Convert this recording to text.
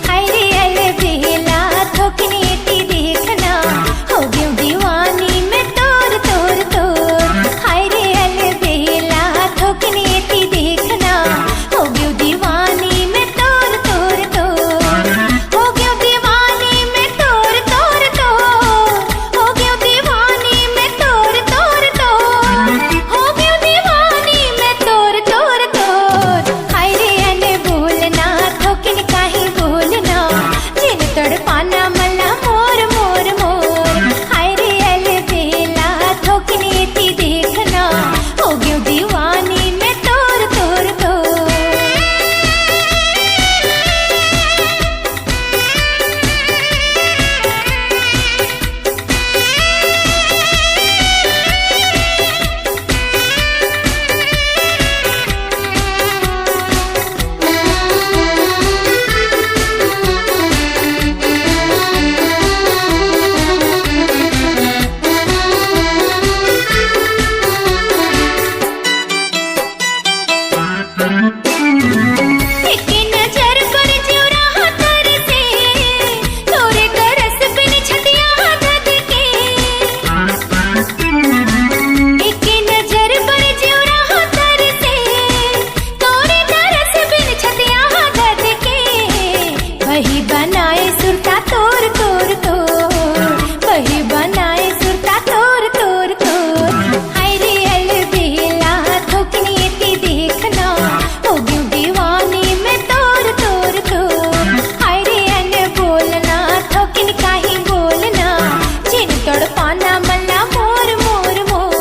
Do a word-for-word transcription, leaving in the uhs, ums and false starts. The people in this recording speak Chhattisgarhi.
हाय रे अलबेला, थोकिन एती देखना, हो गेंव दीवानी मैं तोर, तोर, तोर। हाय रे अलबेला, थोकिन एती देखना, हो गेंव दीवानी मैं तोर, तोर, तोर। हो गेंव दीवानी मैं तोर, तोर, तोर। हो गेंव दीवानी मैं तोर, तोर, तोर। हो गेंव दीवानी मैं तोर, तोर, तोर। हाय रे अलबेला, थोकिन काहीं बोलना, झिन तड़पाना मन ला मोर, मोर, मोर। हाय रे अलबेला, थोकिन एती देखना, हो गेंव दीवानी मैं तोर, तोर, तोर। एके नजर बर जिउरा हा तरसे, तोरे दरस बिन छतिया हा धधके। एके नजर बर जिउरा हा तरसे, तोरे दरस बिन छतिया हा धधके। बही बनाए सुरता तोर, तोर, तोर। बही बनाए सुरता तोर, तोर, तोर। हाय रे अलबेला, थोकिन एती देखना, हो गेंव दीवानी मैं तोर, तोर, तोर। हाय रे अलबेला, थोकिन काहीं बोलना, झिन तड़पाना मन ला मोर, मोर, मोर।